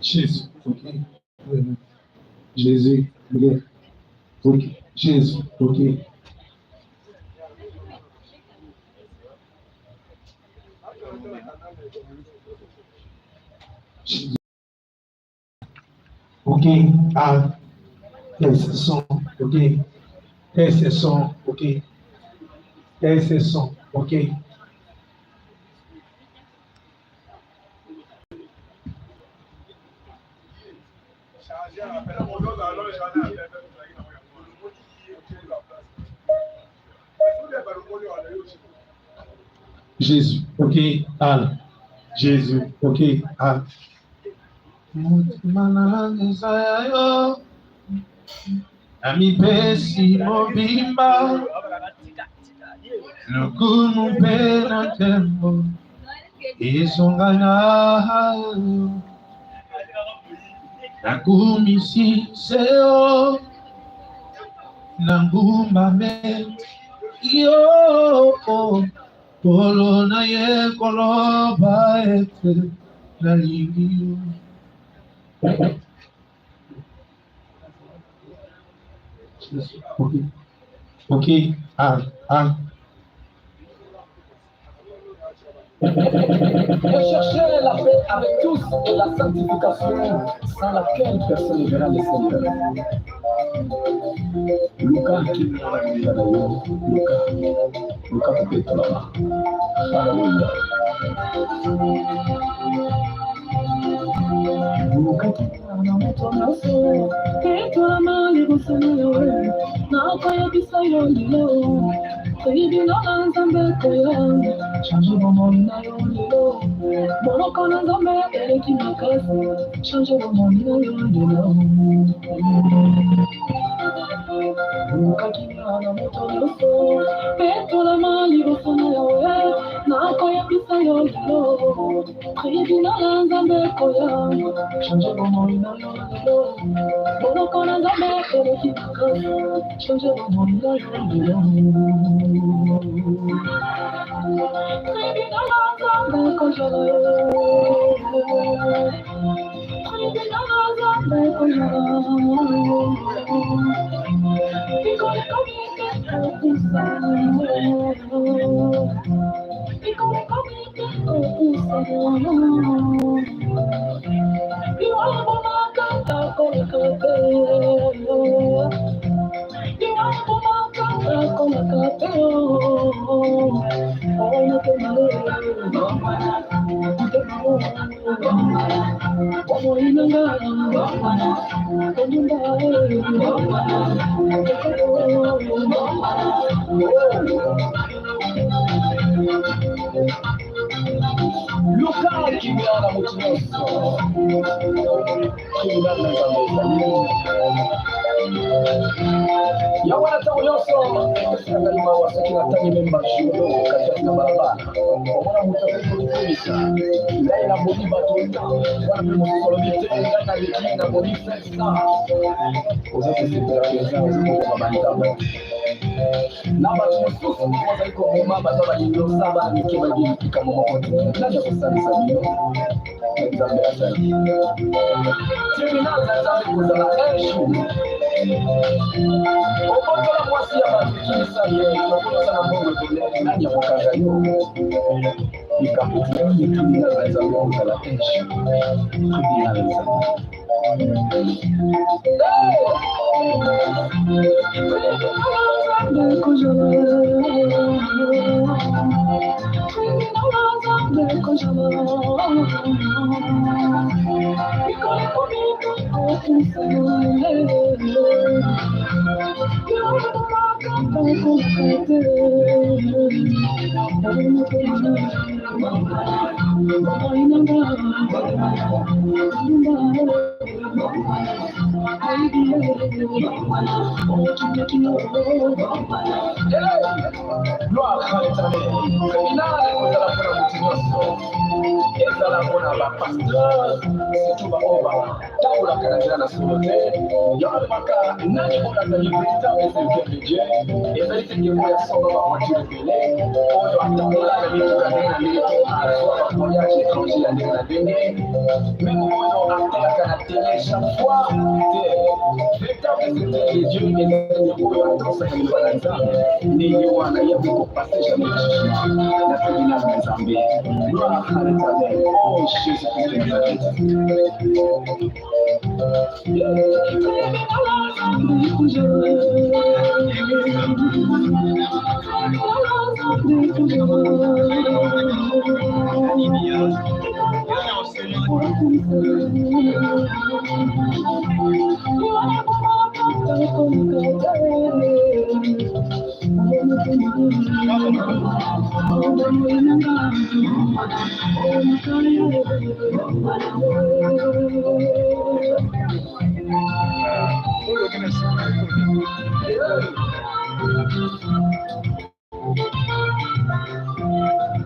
Jésus, ok. Jésus, ok. Ok. Jésus, ok. Jésus. Ok. A. Test son. Ok. Test son. Ok. Test son. Ok. Jésus, ok, Al. Jésus, ok, Al. Motema na eza ya yo, namipesi mobimba, lokumu mpe na nkembo ezonga na yo. Nakumisi se yo na ngumbame yo, Nkolo na ye koloba ete nalingi yo. Ok, ok, ah, ah. Recherchez la paix avec tous et la sanctification sans laquelle personne ne verra le Seigneur. Luka kimia na moninga na yo, luka, luka kopetolama. Haleluya. Luka kimia na moto nyonso, Petolama liboso na yo, nakoyebisa yo lelo, tribunal na Nzambe koya, change bomoi na yo lelo, monoko na Nzambe eleki makasi, change bomoi na yo lelo. Luka kimia na moto nyonso, petolama liboso na yo, nakoyebisa yo lelo, tribunal na Nzambe koya, change bomoi na yo lelo, monoko na Nzambe eleki makasi, change bomoi na yo lelo. Tribunal na Nzambe kozala yo, tribunal na Nzambe kozala yo. Mikolo ekomi ete kopusa yo, mikolo ekomi ete kopusa yo. Liwa ebomaka akolaka te, liwa ebomaka akolaka te. Oh, motema motema bomoi na nga, kondumba. Luka kimia na moto nyonso, tribunal na Nzambe ezali yango wana. Ntango nyonso epesaka ngai mawa soki natangi meme bajournaux katikati na balabala, omona moto azali komikomisa: ngai nabomi bato wana, mpe mosusu alobi te, ngai naleki nabomi 500. Oza kosepela mpenza, oza koboma bantaba na bato mosusu bazali koboma, baza bainnosa, bana mike bayebi likambo moko te. Nani akosalisa bino? Nzambe azali. Tribunal na Nzambe kozala un jour. Obotola mwasi ya bato, kimisa ye, okolisa na mbongo ebele, nani akokanga yo? Likambo te, tribunal na Nzambe kozala un jour. Tribunal na Nzambe. Nzambe kozala. Gloire à l'Éternel. Tribunal ekozala mpona moto nyonso, ezala mpona bapasteur, surtout baoyo batambolaka na nzela na solo te. Yango alobaka nani oyo azali véritable serviteur de Dieu. Ezali te ke oyo asomba bavoiture ebele, oyo atambola na mituka ndenge na ndenge, to azwa bavoyage étranger ya ndenge na ndenge, même oyo ateyaka na télé chaque fois te. Véritable serviteur de Dieu ezali oyo atosaka liloba na Nzambe. Ndenge wana ye akoki kopase jamais na jugement na tribunal na Nzambe. Gloire à l'Éternel. Oh Jésus Christ de Nazareth.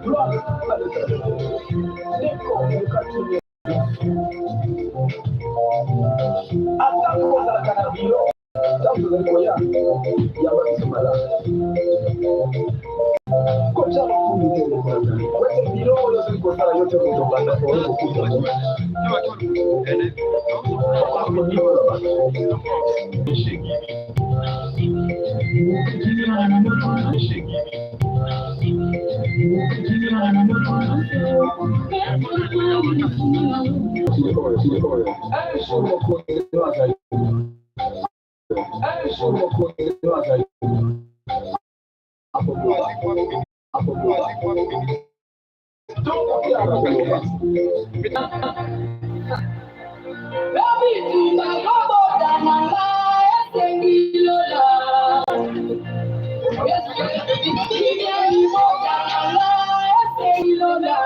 Gloire à l'Éternel. Ndeko okatuni, atako ozalaka na biro, ntango tozali koya, yamba biso malamu, kotya lofundu te. Ndeko na ngai, wete biro oyo ozali kosala yo te, moto obanda oyo kokuta okoma koniola bato. Un jour mokonzi azali, un jour mokonzi azali akoloba, akoloba tokokiaka koloba. Bitumba kobota na nga esengi lola, kimia libota na nga esengi lola.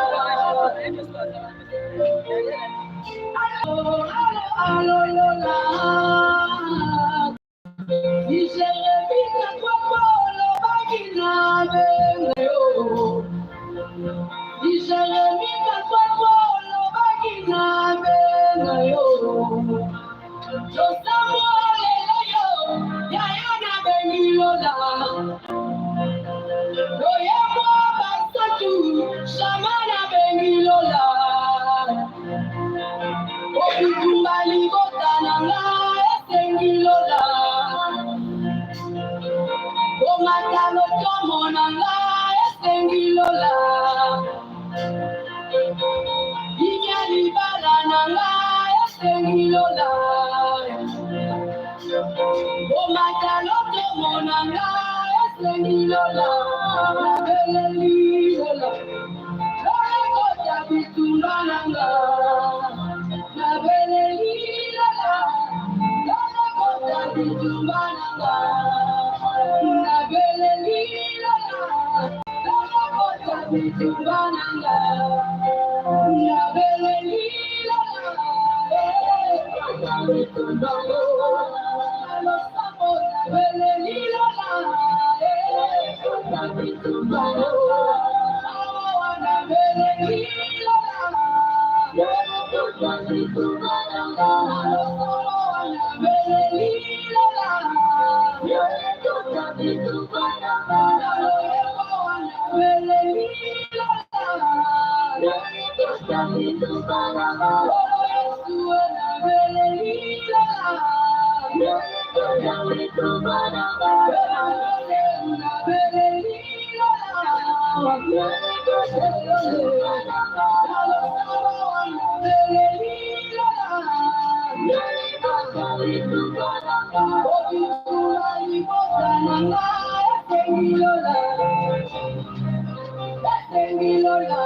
Alo lola, Jérémie olobaki na benga yo, Jérémie olobaki na benga yo, tosambolela yo yaya na bengi lola, loyembo basatu shama na bengi lola, obitumba libota na nga esengi lola, komata lotomo na nga esengi lola, kimia libala na nga esengi lola, komata lotomo na nga esengi lola, nabeleli lola, lola bitumba na nga, nabeleli lola, lola bitumba na nga, nabeleli lola, lola bitumba na nga, nabeleli lola, bitumba yo, losambo nabeleli lola, bitumba yo, nabeleli lola, bitumba na nga, nabeleli lola, bitumba na nga, nabeleli lola, bitumba na nga, Yesu nabeleli lola, bitumba na nga, nabeleli lola, nabeleli lola, obitula libota na nga esengi lola, esengi lola.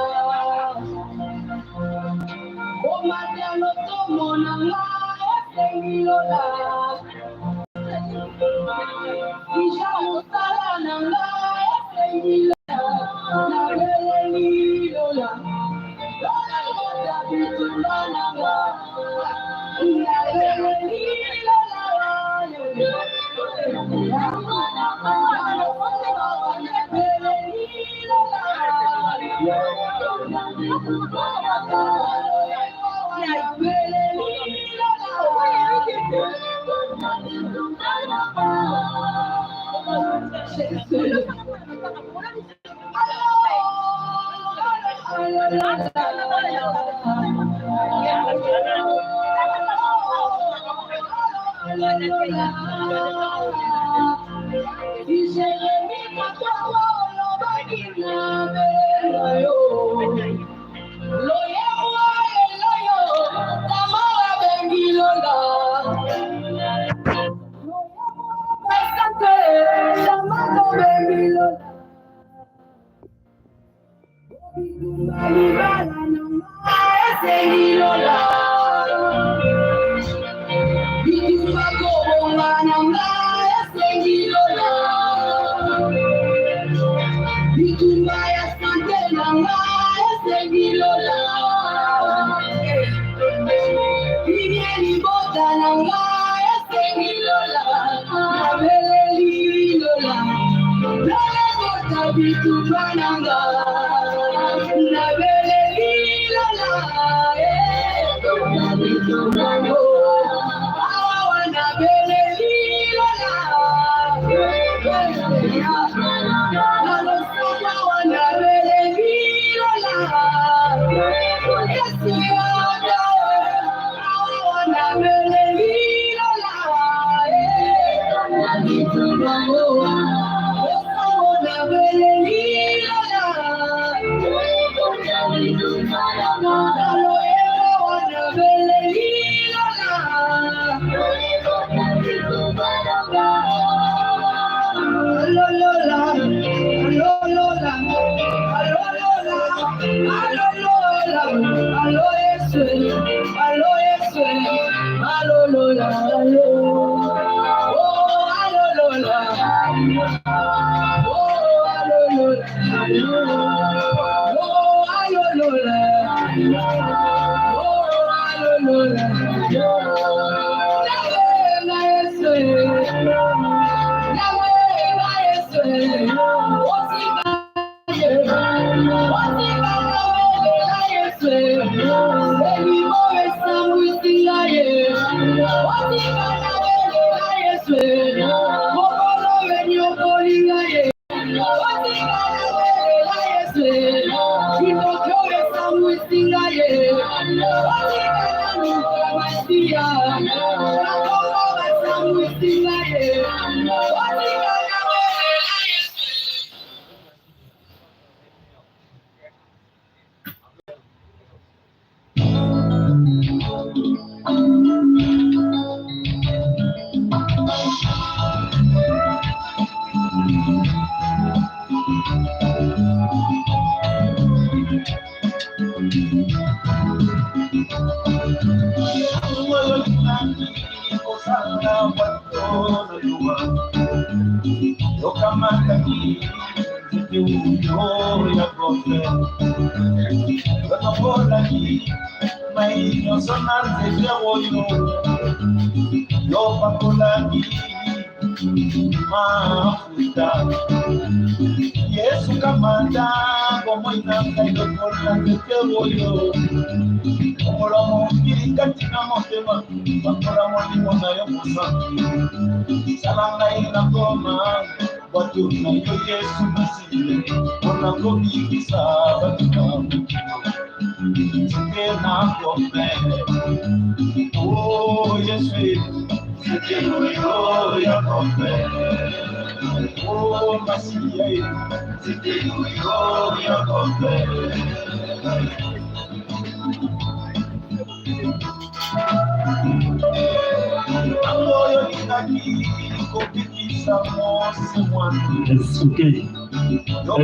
S-OK.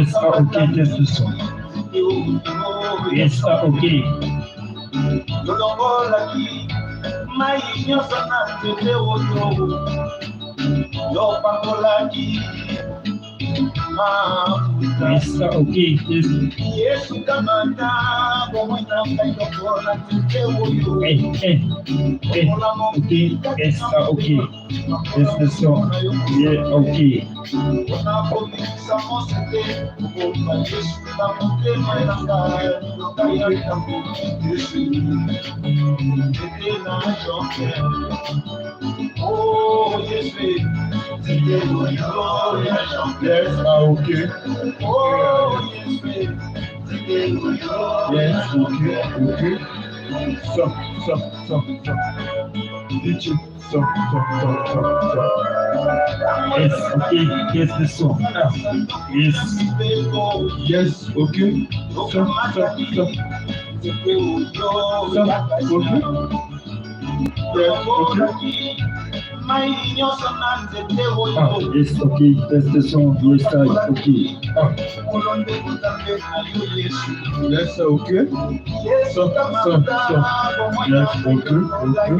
S-A-OK, test le son. S-A-OK. Lolongolaki mai nyonso na nzete oyo yopakolaki. Yes, okay. Yes. Eh, eh, eh, ok, S, A, ok. S, le son. Yeah, ok. Yes, ah, ok. Yes, ok, ok. Stop, stop, stop, stop. DJ, stop, stop, stop, stop, stop. S, ok. Yes, le son. Ah, yes. Yes, ok. Stop, stop, stop. Stop, ok. Yes, ok. Ah, yes, ok. Test le son. Yes, I, ok. Ah, Yes, ok. Stop, stop, stop. Yes, ok, ok,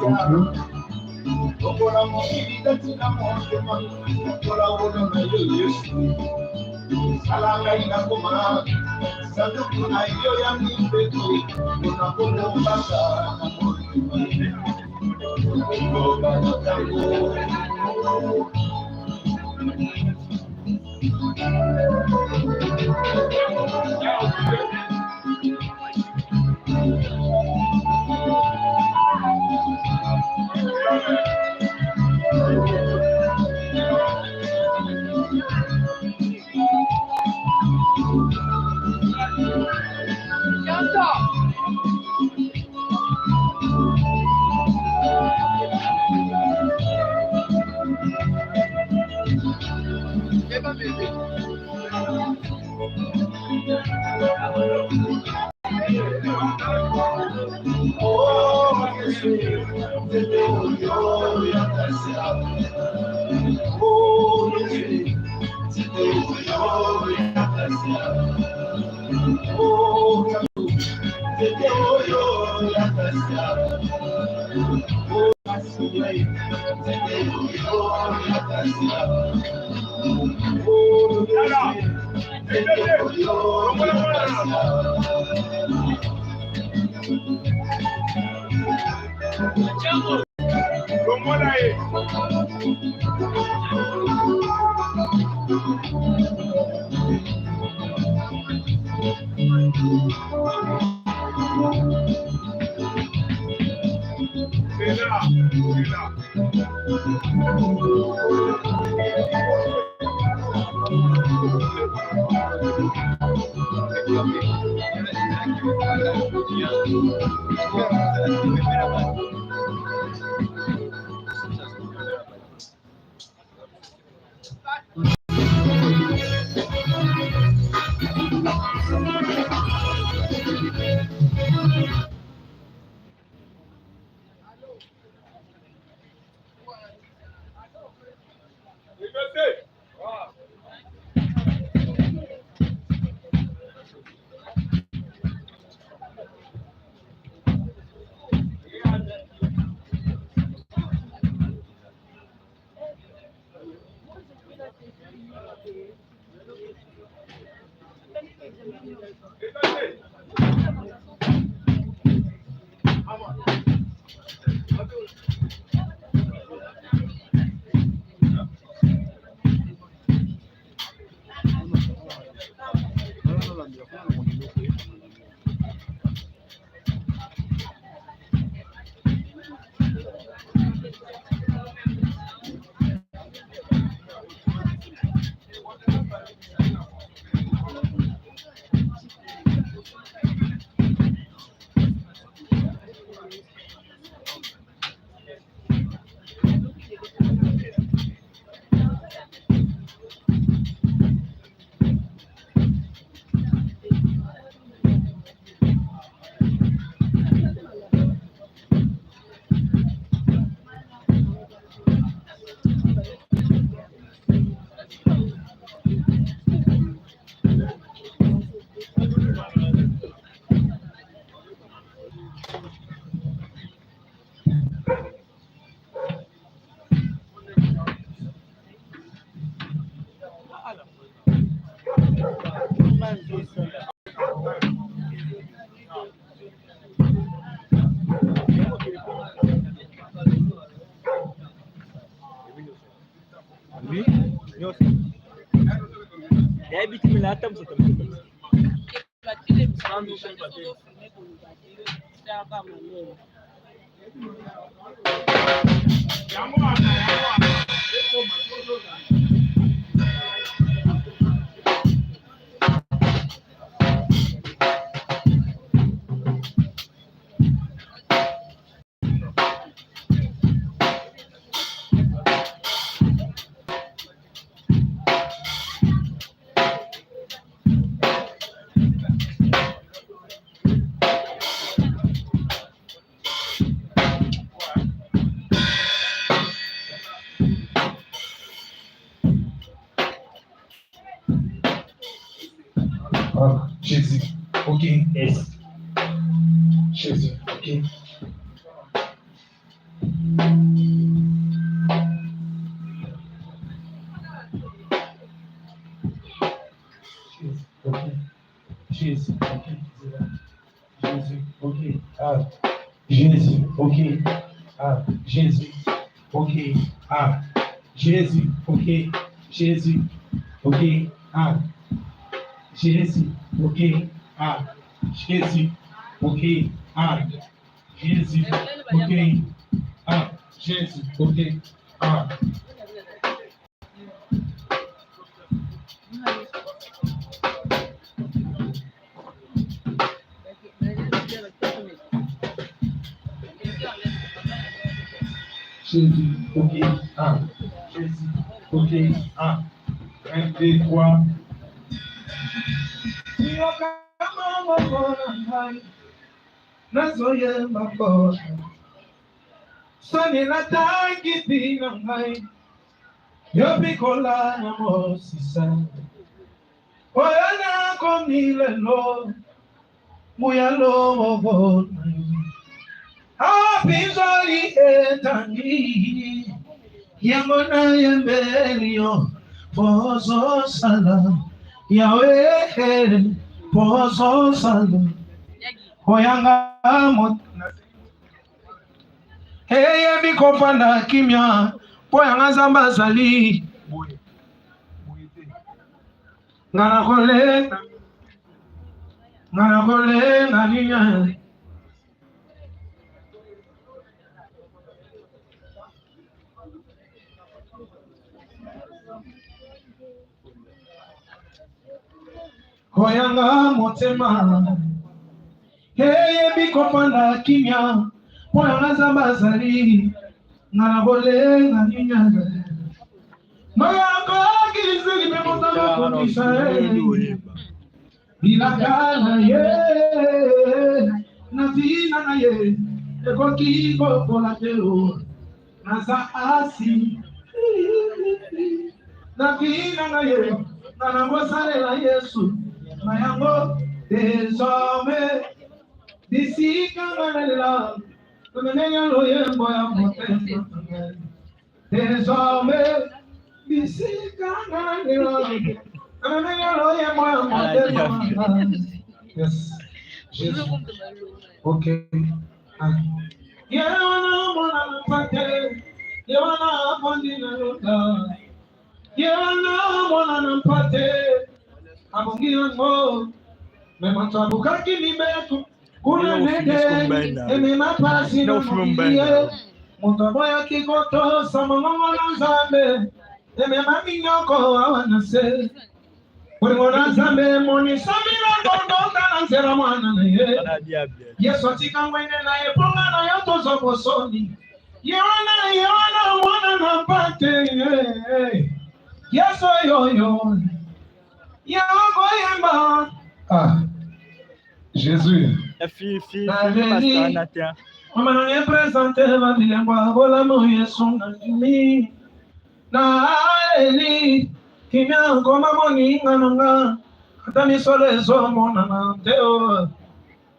ok. Ah, Jésus. Ok. S. Jésus. Ok. Jésus. Ok. Jésus. Ok. Jésus. Ok. Ah. Jésus. Ok. Ah. Jésus. Ok. Ah. Jésus. Ok. Jésus. Ok. Ah. Jésus. Ok. Ah. Jésus. Ok. Ah. Jésus. Ok. Ah. Jésus. Ok. Ah. Jésus. Ok. Ah. Jésus. Ok. Ah. 1, 2, 3. Nazoyemba mpo soni natangi ntina ngai yo bikola na mosisa oyo nakomi lelo nguya loboko na yo apinzoli etangi yango nayembeli yo pozosala yawe pozosala oyanga eyebi kofanda kimia mpo yanga nzambe azali nga nakolenga nga nakolenga nini koyanga motema eyebi kofanda kimia mpo yanga nzambe azali nga na kolenga nini noyakokiliseli mpe motama kondisa bilaka na ye na ntina na ye ekoki kokola te o naza asi na ntina na ye na nakosalela yesu na yango désormais bisika nga nalela tomemenya loyembo ya motema na ngai désormais bisika nga nalela tomemenya loyembo ya motema na ngai yes jésus ok ah. Ye wana mwana mpate ye wana afandi na lola ye wana mwana na mpate abongi yango me moto abukaki mibeko kuna nede emema pasi na mokili ye moto aboyaki kotosa mongongo na nzambe emema minyoko awa na se bolingo na nzambe emonisami na ngondonga na nzela mwana na ye yesu atika ngwende na ye mponga na yo tozwa bosoni ye wana ye wana mwana na mpate yesu oyoyo ye okoyemba ah jésus naleli mama na ye presente babilembo ya bolamu yesu nandimi naleli kimia nkoma moninga na nga ata misolo ezomonana te o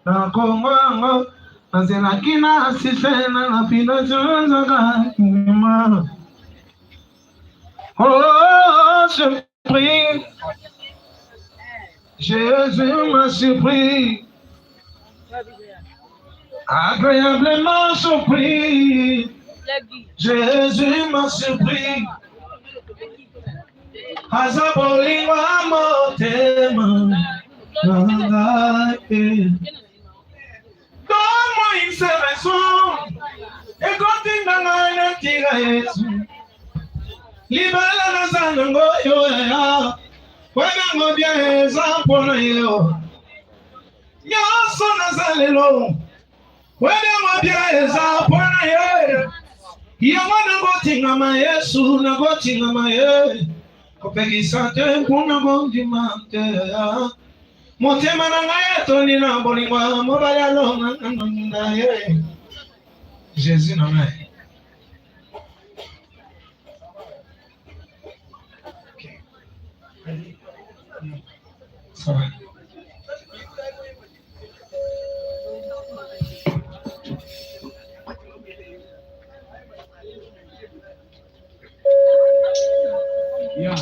na kongo yango nazelaki na sisena na pinazozaka ndima oh je prie. Jésus m'a surpris, agréablement surpris. Jésus m'a surpris. Aza bolingo ya motema na ngai. Donne-moi une seule raison ekotinda ngai natika Yesu. Libala naza nango yo ya koyebango bien eza mpona yo. Nyonso naza lelo koyebango bien eza mpona yo. Yango nakotingama Yesu, nakotingama ye. Kopekisa te mpona kondima te. Motema na ngai etondi na bolingo ya mobali alonga na ye. Jésus na ngai. Ça va. Yeah.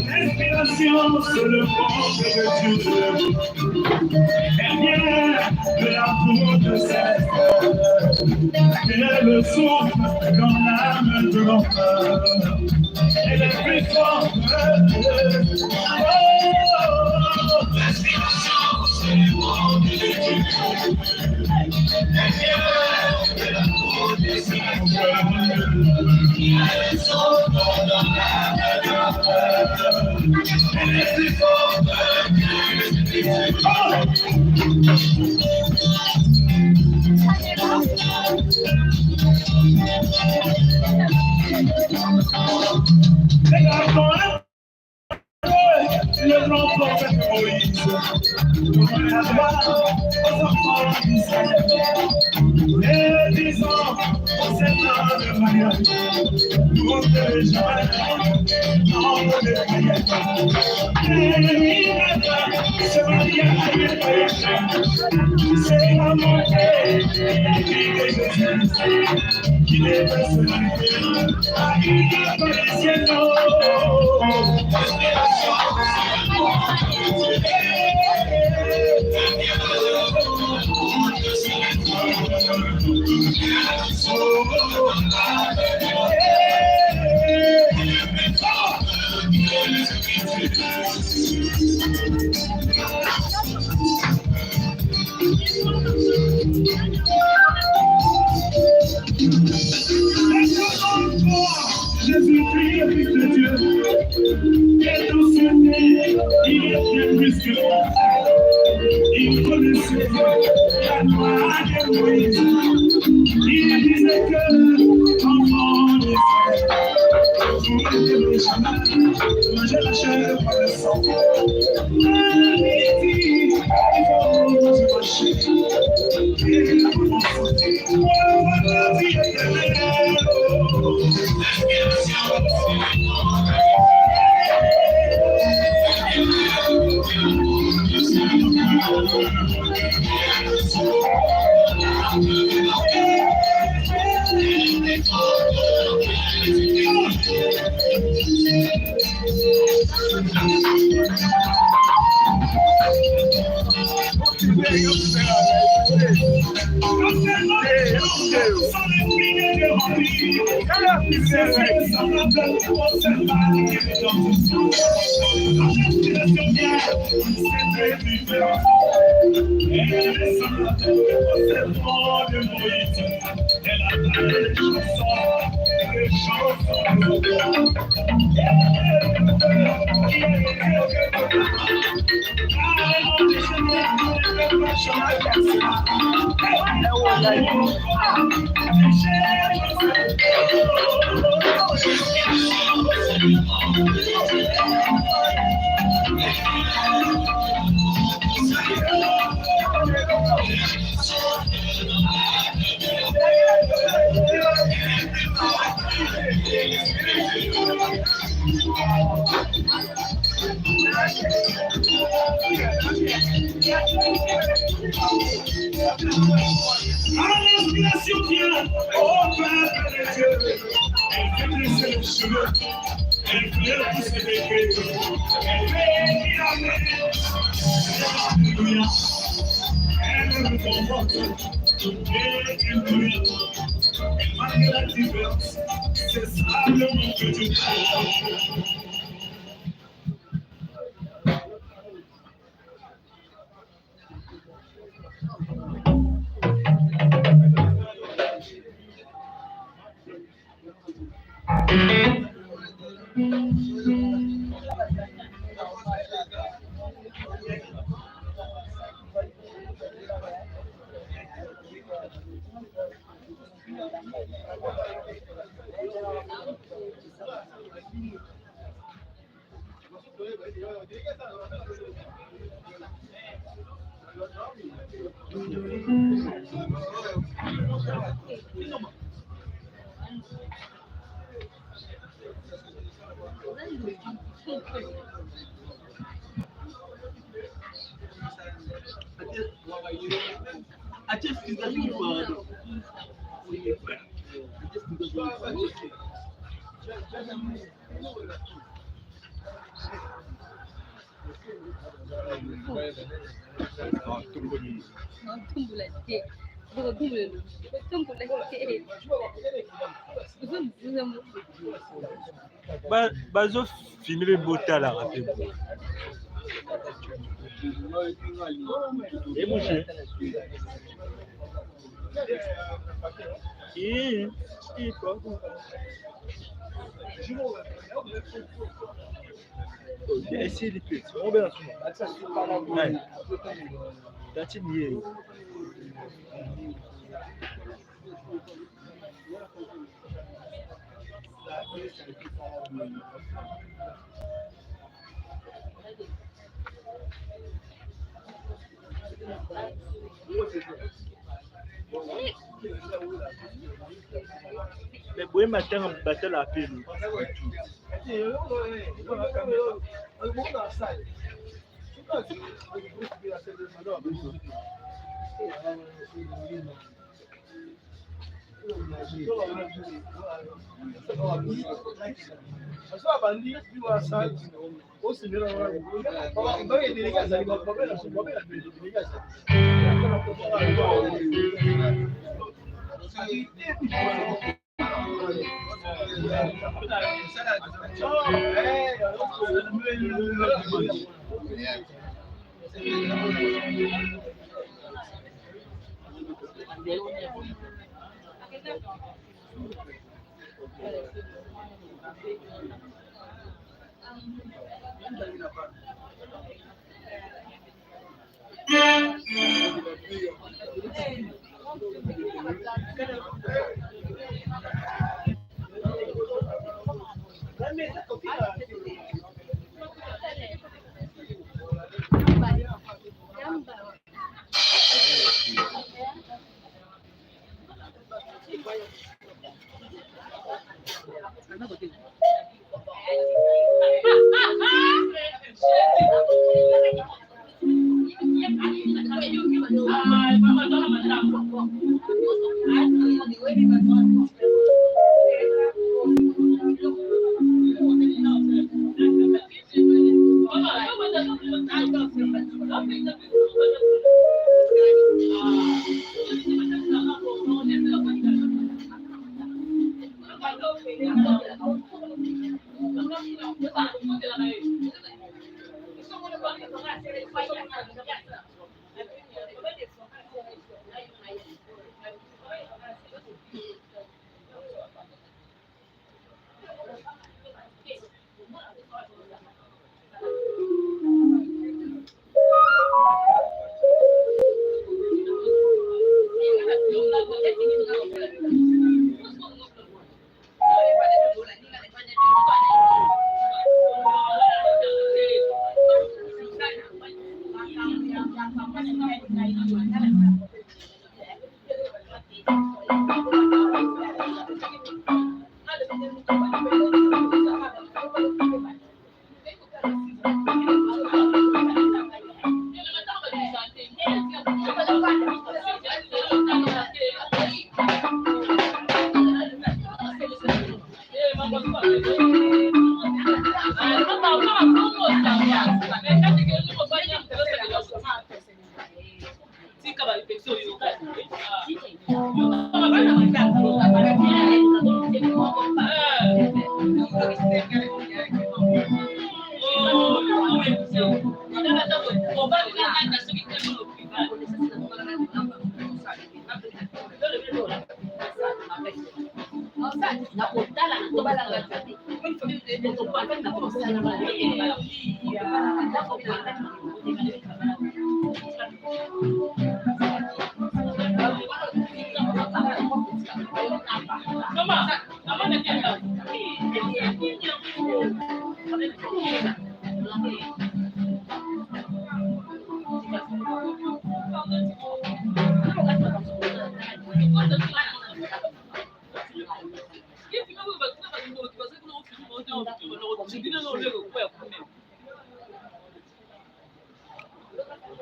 L'inspiration, c'est le monde de Dieu. Elle vient de la route céleste. Elle le souffle dans l'âme de l'homme. Elle est plus forte. Oh, l'inspiration, c'est le monde de Dieu. Elle vient de la route céleste. Elle souffle dans l'âme de l'homme. Elle est plus forte que Regardons un peu le grand prophète Moïse. La loi aux enfants d'Israël. Et disant aux sept ans de mariage, nous ne jamais non de païens. Et il se maria avec païens. C'est la montée de Jésus qui devait se marier à une parisienne. Jésus-Christ, le Fils de Dieu, est au ciel, il est bien plus que moi. Il connaissait la loi de Moïse. Il disait que, enfant d'Israël, vous ne devez jamais manger la chair par le sang. À midi, il faut manger ma chair. Et pour avoir la vie éternelle. Consolation vient au peuple de Dieu. Elle fait dresser les cheveux. Elle pleure tous ses péchés. Elle bénit la mer. Alléluia. Elle réconforte. Et elle brûle. Elle marque la différence. C'est ça le nom que Dieu. Bazofilme mpe botalaka mpe ebouge. Esili mpe tatini ye. Mais boyemba ntango batalaka mpe.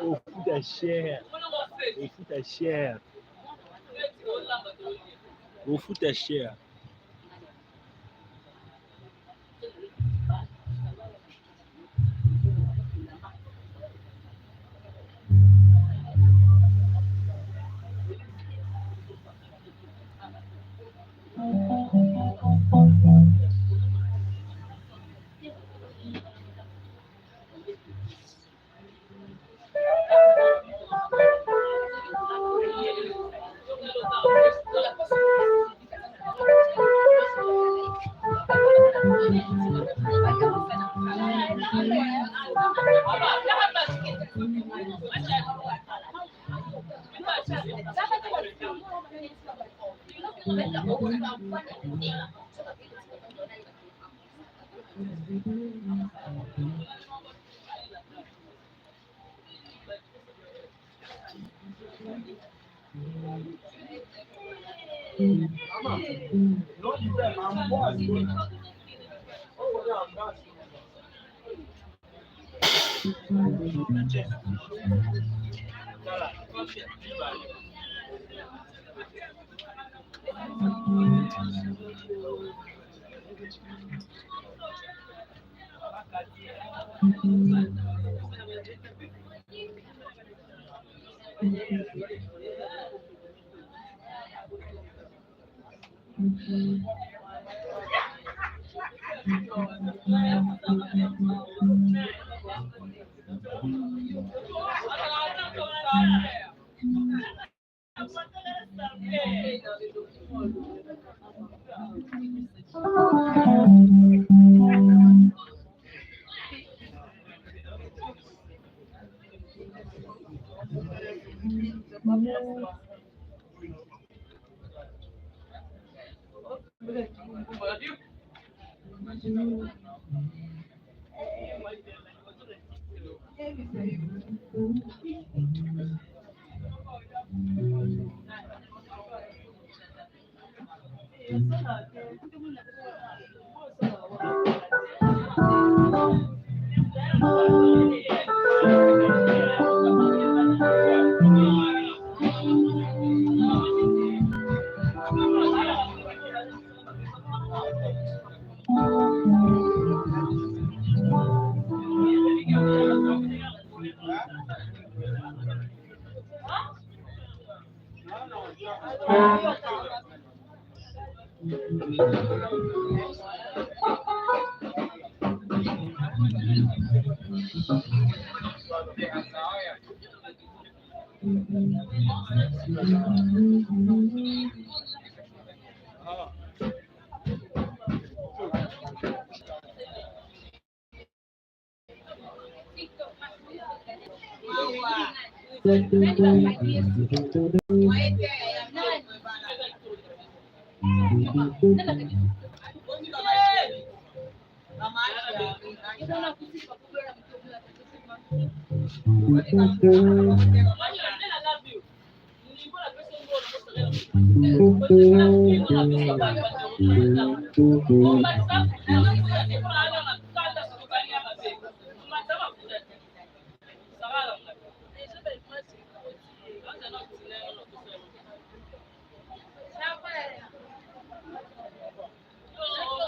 Ofuta cher, ofuta cher, ofuta cher.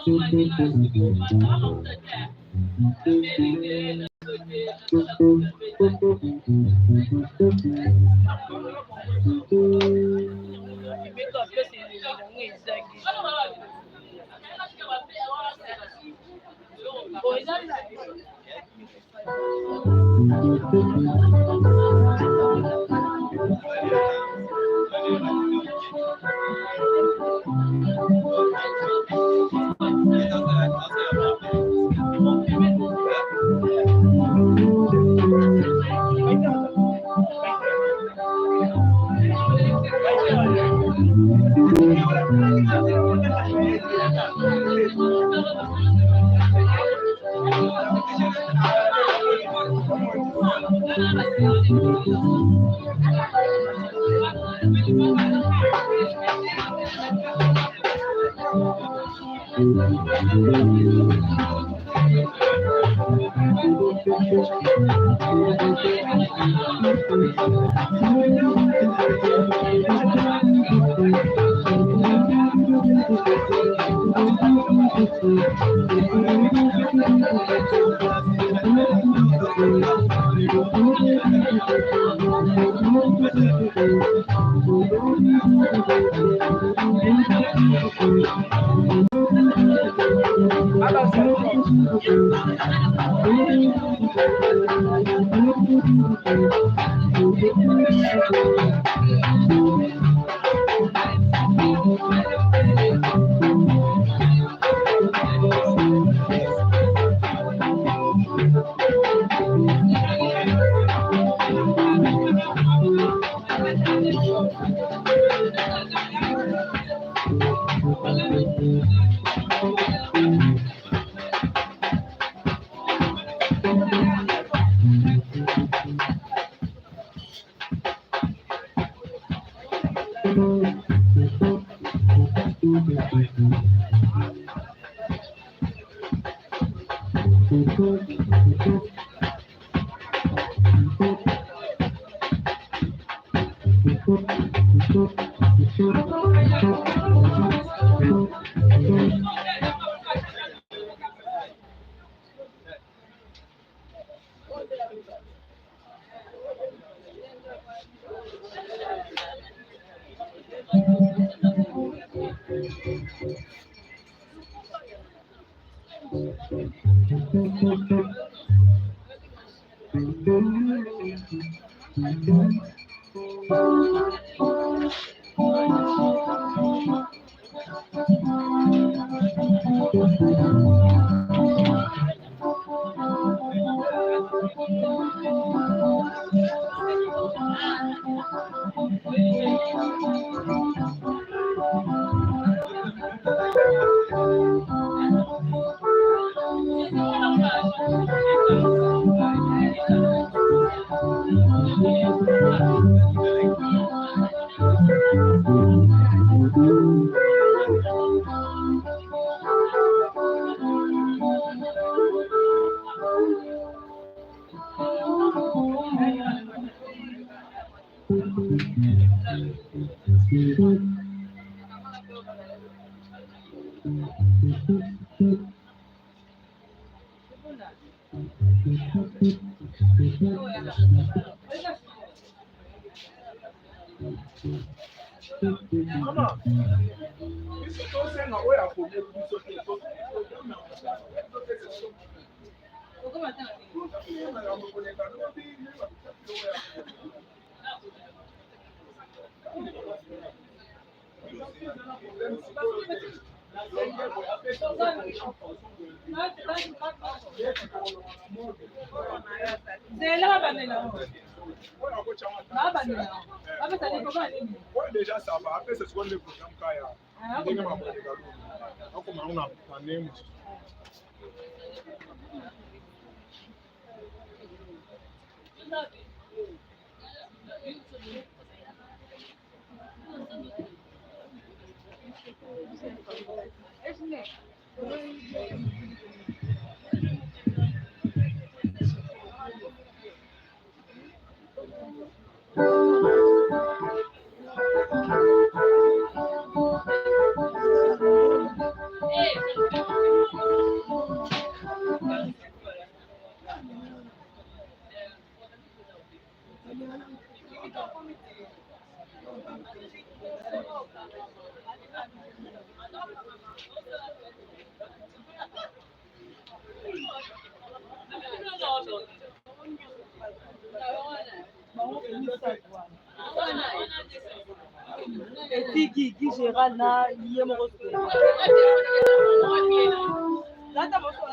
Hey. Etiki ki Gérald na ye moko lata moso.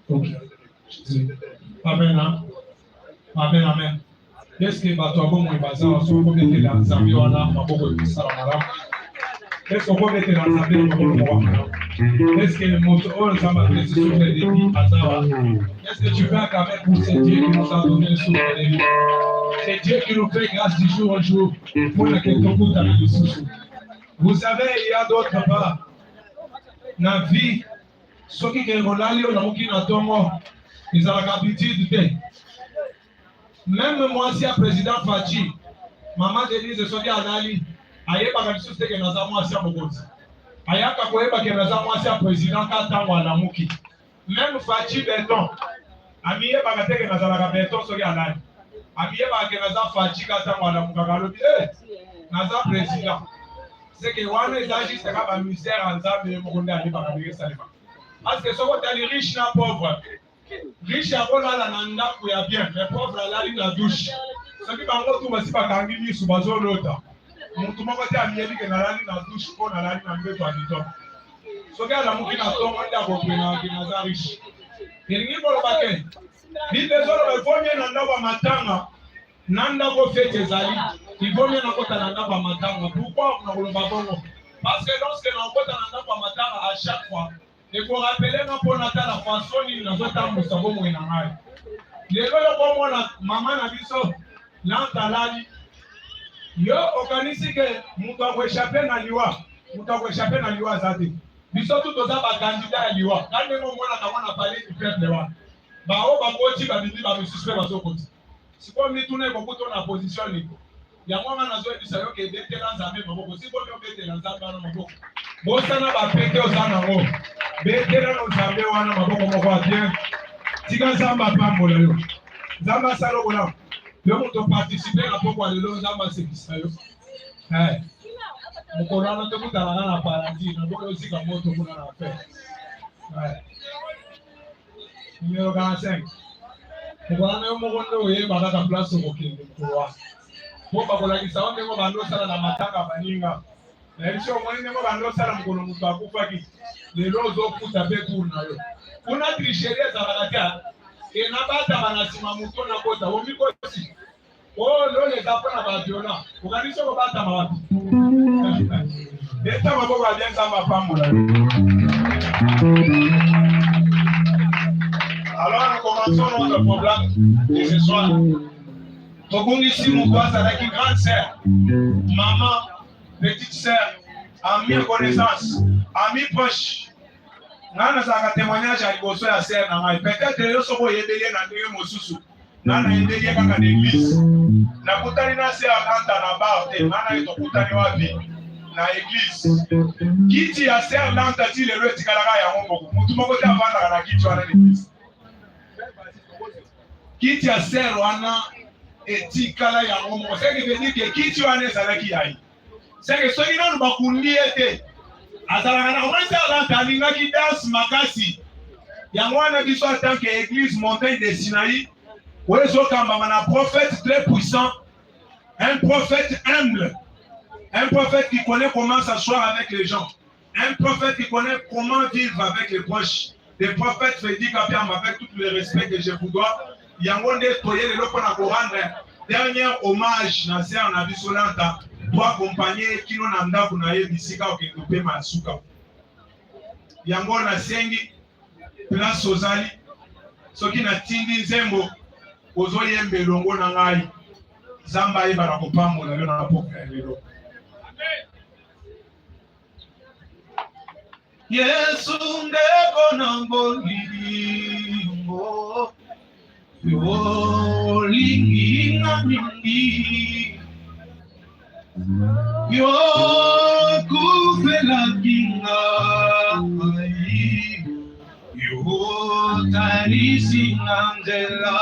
Ok. Amen. Hein? Amen, amen. Est-ce que bato ya bomoi baza soki okobetela Nzambe wana maboko ekosala malamu? Est-ce que okobetela Nzambe maboko moko malamu? Est-ce que moto oyo Nzambe apesi souffle de vie aza wana? Est-ce que tu peux acclamer pour ce Dieu qui nous a donné le souffle de vie? C'est Dieu qui nous fait grâce du jour au jour. Mpona ke tokutana lisusu. Vous savez, il y a d'autres pas. Na vie, soki ke olali olamuki na ntongo, ezalaka habitude te. Meme mwasi ya president Fatshi, mama Denise soki alali, ayebaka lisusu te ke naza mwasi ya mokonzi. Ayaka koyeba ke naza mwasi ya president ka ntango alamuki. Meme Fatshi Beton, amiyebaka te ke nazalaka beton soki alali. Amiyebaka ke naza Fatshi ka ntango alamukaka alobi, eh, naza president. C'est que wana eza juste ka ba misère ya Nzambe ye moko nde ayebaka ndenge esalemaka. Parce que soki otali riche na pauvre, Riche akolala na ndako ya bien, mais pauvre alali na douche. Soki bango tu basi bakangi misu bazolota, motu moko te amiyebi ke nalali na douche mpo nalali na mbeto ya kitoko. Soki alamuki na ntongo nde akoprenaka ke naza riche. Elingi koloba ke Bible ezoloba ekomie na ndako ya matanga na ndako fete ezali, il vaut mieux nakota na ndako ya matanga. Pourquoi nakoloba bongo? Parce que lorsque nakota na ndako ya matanga à chaque fois ekorapele nga mpo natala façon nini nazotambwisa bomoi na ngai. Lelo yo komona mama na biso lantalali, yo okanisi ke moto akoechape na liwa, moto akoechape na liwa aza te. Biso tu toza bakandida ya liwa, ka ndenge omonaka ngo na palais du peuple wana, baoyo bakoti babimi, bamisusu mpe bazokoti. Sikoyo mituna ekokuta na position nini? Yango nga nazoyebisa yo ke betela Nzambe maboko. Sikoyo obetela Nzambe wana maboko, bosana bapete oza nango, betela no Nzambe wana maboko moko ya bien. Tika Nzambe apambola yo, Nzambe asala bolamu. Yo moto participe na pokwa lelo, Nzambe asekisa yo. Eh, mokolo wana tokutanaka na paradis, naboyi ozika moto kuna na fe. Eh. Numero 45. Mokolo wana yo moko nde oyeba kaka place okokende mokolo wana. Mpo bakolakisa yo ndenge obanda osala na matanga ya baninga. Nayebi soki omoni ndenge obanda osala mokolo moto akufaki, lelo ozofuta mpe cour na yo. Kuna tricherie ezalaka te, ke nabatama na nsima moto nakota, omikosi. Oh, lola eza mpo na ba violent. Okanisi okobatama wapi? Beta maboko ya bien, Nzambe apambola yo. Alors nous commençons notre programme de ce soir. Tobungisi moto azalaki grande sœur, maman, petite sœur, ami connaissance, ami proche. Ngai nazalaka témoignage ya liboso ya sœur na ngai. Peut-être yo soki oyebeli ye na ndenge mosusu, nga nayebeli ye kaka na eglise. Nakutani na sœur Lanta na bar te, nga na ye tokutani wapi? Na eglise. Kiti ya sœur Lanta ti lelo etikalaka yango moko, mutu moko te avandaka na kiti wana na eglise. Kiti ya sœur wana etikala yango moko, ce qui veut dire que kiti wana ezalaki ya ye. Seke soki nanu bakundi ye te, azalaka na omoni sœur Lanta alingaki danse makasi. Yango wana biso en tant que église Montagne de Sinaï, oyo ezokambama na prophète très puissant, un prophète humble, un prophète qui connaît comment s'asseoir avec les gens, un prophète qui connaît comment vivre avec les proches, le prophète Freddy Kapiamba, avec tout le respect que je vous dois. Yango nde toye lelo mpona korendre dernier hommage na sœur na biso Lanta, to accompagner kino na ndako na ye bisika okende kopema ya suka. Yango nasengi place ozali, soki natindi nzembo ozoyemba elongo na ngai, Nzambe ayeba na kopambola yo na pokwa ya lelo. Yesu ndeko na bolingo, yo olingi nga mingi, yo okufelaki ngai, yo otalisi nga nzela,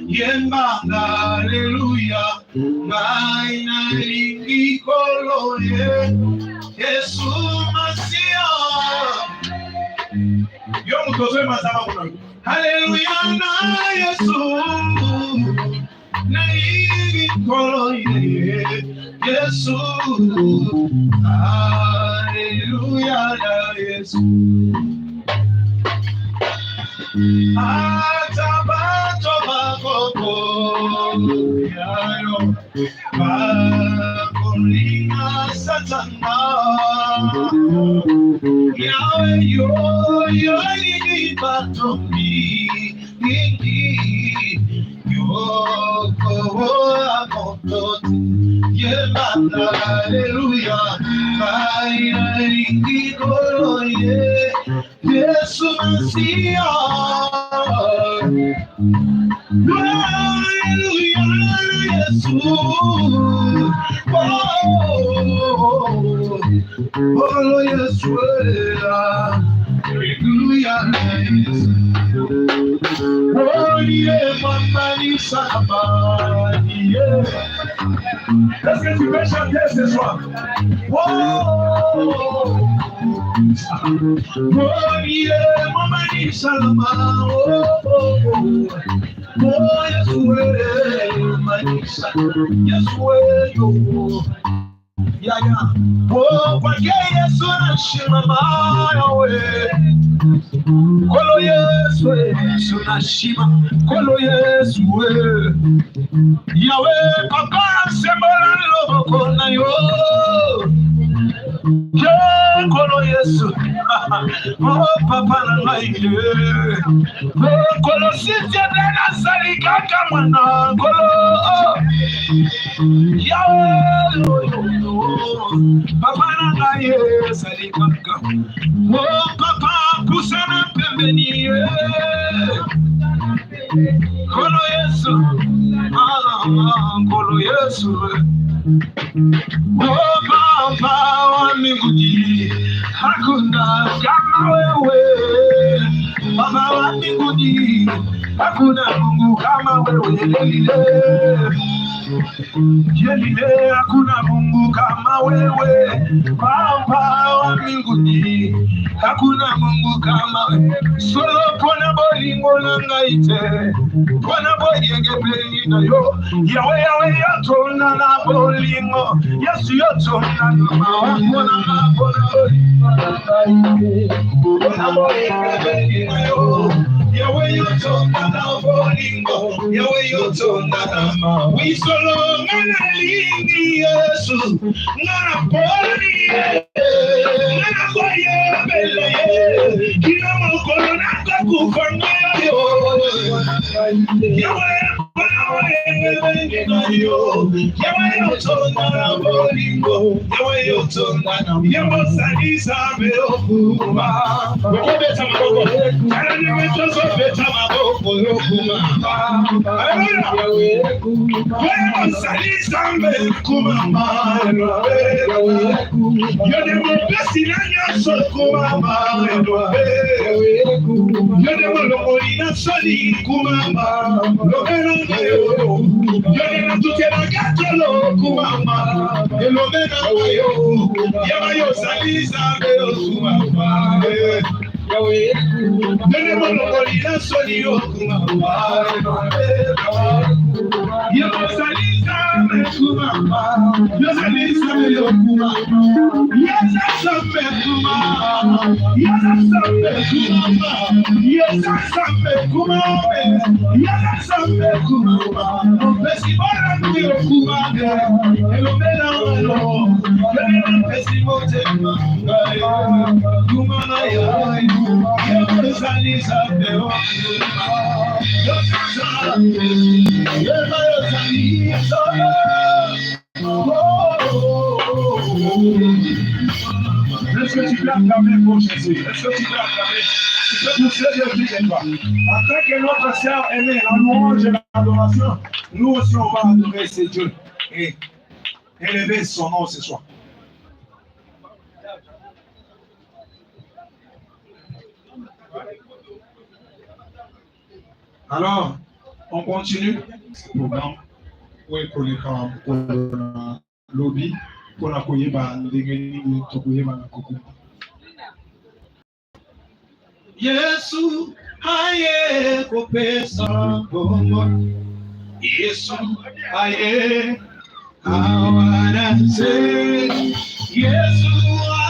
yembanga aleluya, ngai nalingi kolo ye Yesu Masiya. Yo moto ozoyemba Nzambe akona yo. Haleluya na Yesu, nalingi kolo ye Yesu, haleluya na Yesu. Ata bato bakokoya yo, bakolinga Satana. Yawe yo yo olingi bato mingi, yo koboya moto te. Yembanga aleluya, ngai nalingi kolo ye Yesu Masiya. Haleluya Yesu. Oh, oh Yesu. Haleluya Yesu. Oh, yeah, mama, yeah. Est-ce que tu peux chanter ce soir? Oh, Oh, yeah, mama ni salama. Oh, oh, oh. Oh, Yesu, manisa. Yesu, yo. Ya, ya. Oh, kwake Yesu nashimama, yawe. Kolo Yesu, Yesu nashima. Kolo Yesu, Yawe, papa sembola loboko na yo. Ye kolo Yesu. Oh, papa na ngai ye. Oh, kolo sitie nde nazali kaka mwana kolo. Yawe, papa na ngai ezali kaka. Oh, papa pusana pembeni ye. Kolo Yesu. Ah, kolo Yesu. Oh, Baba wa mbinguni, hakuna kama wewe. Baba wa mbinguni, hakuna Mungu kama wewe. Lelile, Yelile, hakuna Mungu kama wewe. Baba wa mbinguni, hakuna Mungu kama wewe. Solo pona bolingo na ngai te, pona boyengebeli na yo. Yawe yawe yotonda na bolingo, Yesu yotonda na mawa pona na pona bolingo na ngai te, pona boyengebeli na yo. Yawe yotonda na bolingo, Yawe yotonda na mawa. Oui, solo nga nalingi Yesu, nga naponi ye, nga nakoyembela ye, kino mokolo nakokufa ngai yo. Yawe mpona boyengebeli na yo, Yawe yotonda na bolingo, Yawe yotonda na ye mosali Nzambe okuma. Okobeta maboko, tala ndenge tozobeta maboko okuma. Haleluya! Oyo mosali Nzambe kumama elobe. Yo nde mopesi na nyonso kumama elobe. Yo nde molongoli na soni kumama lobe na ngai yo. Yo nde natutelaka tolo kumama elobe na ngai yo. Yaba yo ozali Nzambe okumama. Yo nde molongoli na soni okumama elobe. Yo ozali Nzambe kumama. Yo ozali Nzambe okumama. Yo oza Nzambe kumama. Yo oza Nzambe kumama. Yo oza Nzambe kumama. Yo oza Nzambe kumama. Opesi bolamu yo kumama. Elombe na yo. Yo nde napesi motema ngai. Kumama yo. Yo ozali Nzambe okumama. Yo oza Nzambe. Yo ozali Nzambe. Est-ce que tu peux acclamer pour Jésus? Est-ce que tu peux acclamer? Tu peux pousser Dieu plus de toi. Afin que notre sœur aimée, la louange et l'adoration, nous aussi on va adorer ce Dieu et élever son nom ce soir. Alors, on continue ce programme oyo ekoleka mokolo na lobi mpona koyeba ndenge nini tokoyeba na kokoma. Yesu aye kopesa bomoi. Yesu aye awa na nse. Yesu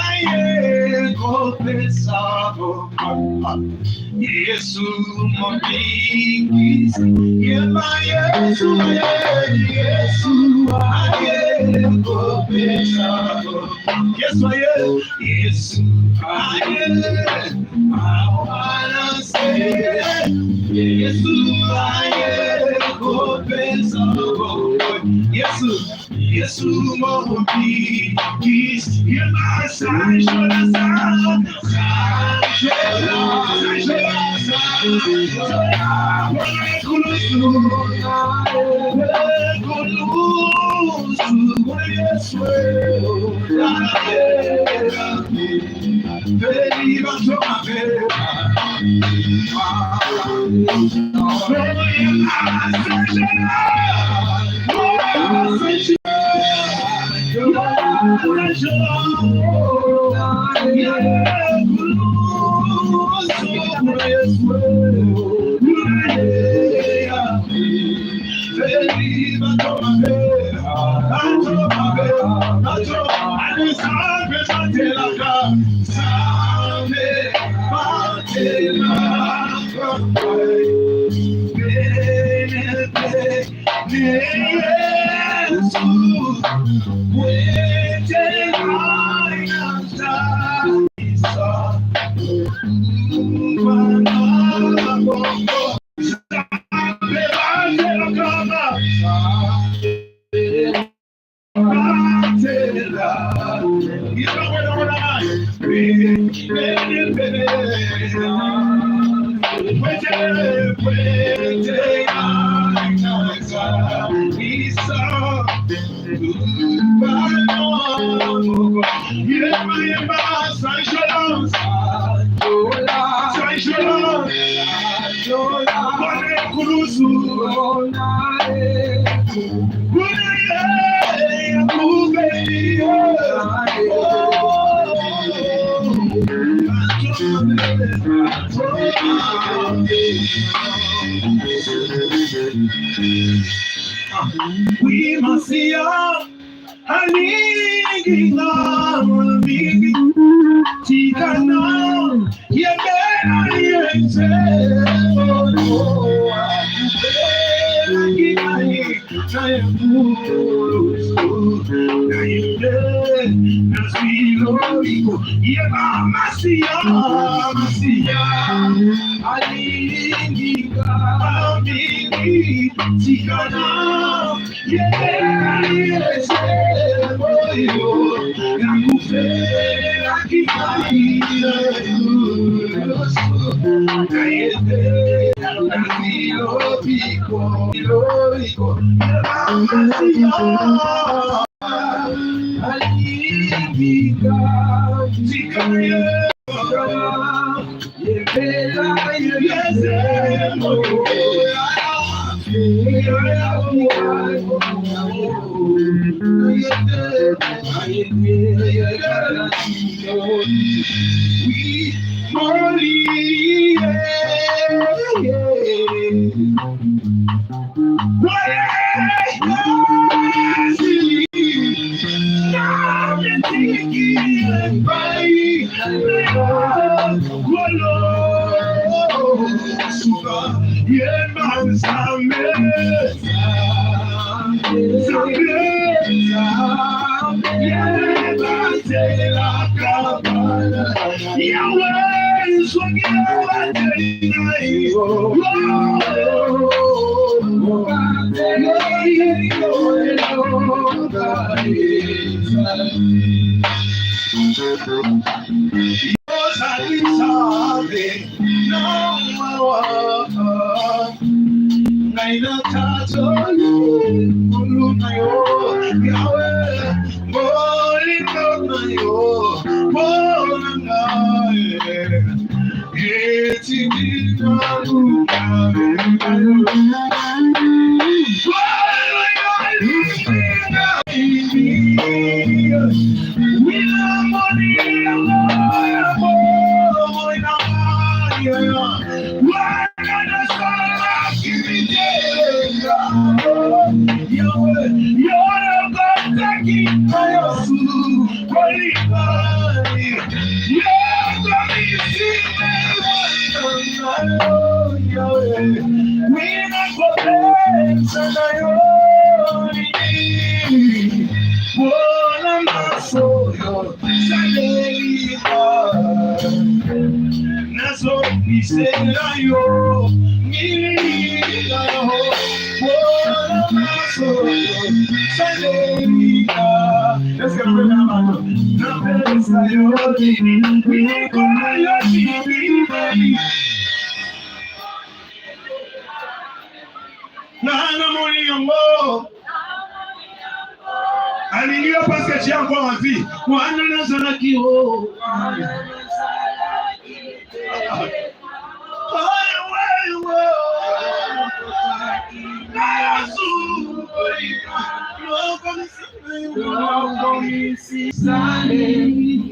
aye kopesa bomoi. Yesu mobikisi. Yema Yesu aye. Yesu aye kopesa bomoi. Yesu aye. Yesu aye awa na nse. Yesu aye kopesa bomoi. Yesu, Yesu mobikisi. Yema sanjola sanjola sanjola sanjola. Ekulusu, ekulusu, Yesu. Veni bato mabe.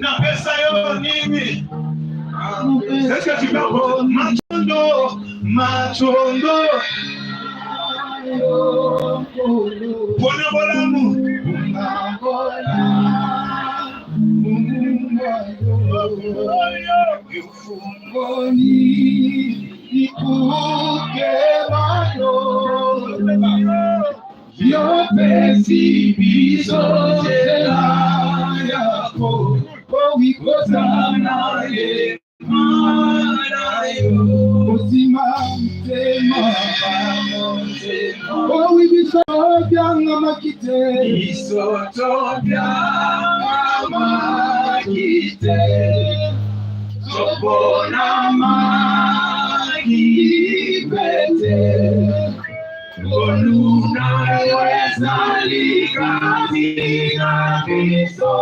Napesa yo nini? Est-ce que tu peux encore? Matondo, matondo. Pona bolamu. Yopesi biso nzela yako owikozana ye osima motema owi biso byangamaki te biso tobyangamaki te toponamaki pete oluna yo ezali kati na biso.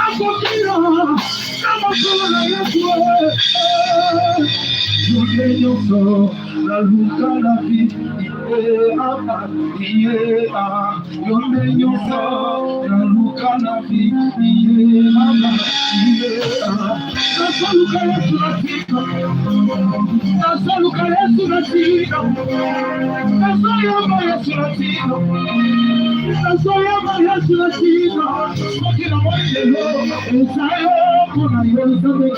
Nakokila na mokolo na Yesu. Journée nyonso naluka na vie ye ah yonde nyonso naluka na vie ye mama ye ah nazoluka Yesu na tika nazoluka Yesu na tika nazoyamba Yesu na tika nazoyamba Yesu na tika soki namoni lelo eza yo mpona yo Nzambe na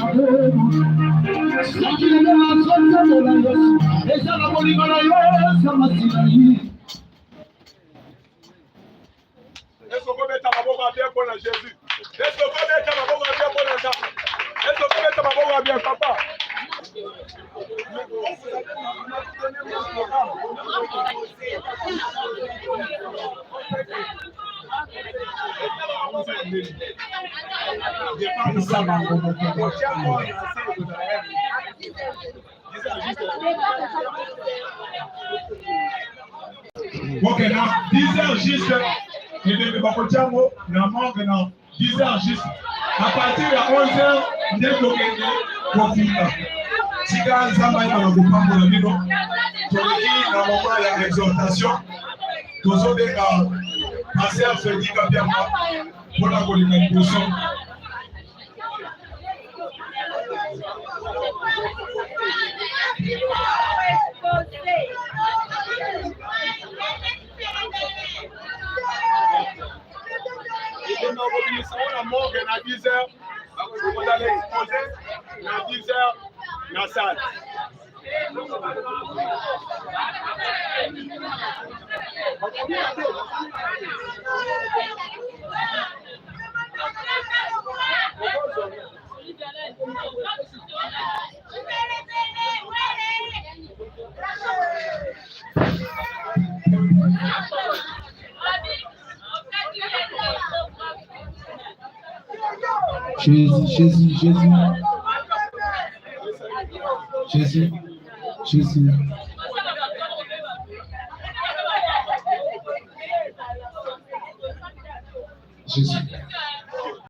yo soki lelo nazotambola Yesu eza na bolingo na yo eza masina ye. Est-ce qu'on met maboko ya bien mpona Jésus? Est-ce qu'on met maboko ya bien mpona Nzambe? Est-ce qu'on met maboko ya bien papa? Ok, na 10 heures juste, ebembe bakotia yango na morgue na 10 heures juste. À partir ya 11 heures nde tokende kofika. Tika Nzambe ayeba na kopambola bino. Toleki na moment ya exhortation, tozobenga Pasteur Fredi Kapiamba mpona koleka liboso. Nakobimisa ngo na morgue na 10 heures, kozala expose na 10 heures na salle. Jésus, Jésus, Jésus. Jésus, Jésus. Jésus.